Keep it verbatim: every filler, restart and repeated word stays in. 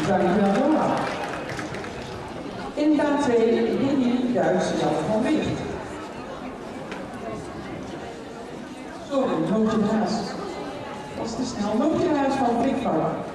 Dankjewel, Lola. In baan twee, Winnie Duits, Jan van Weert. Sorry, Nootje de Haas. Dat is te snel. Nootje de Haas van Blikvak.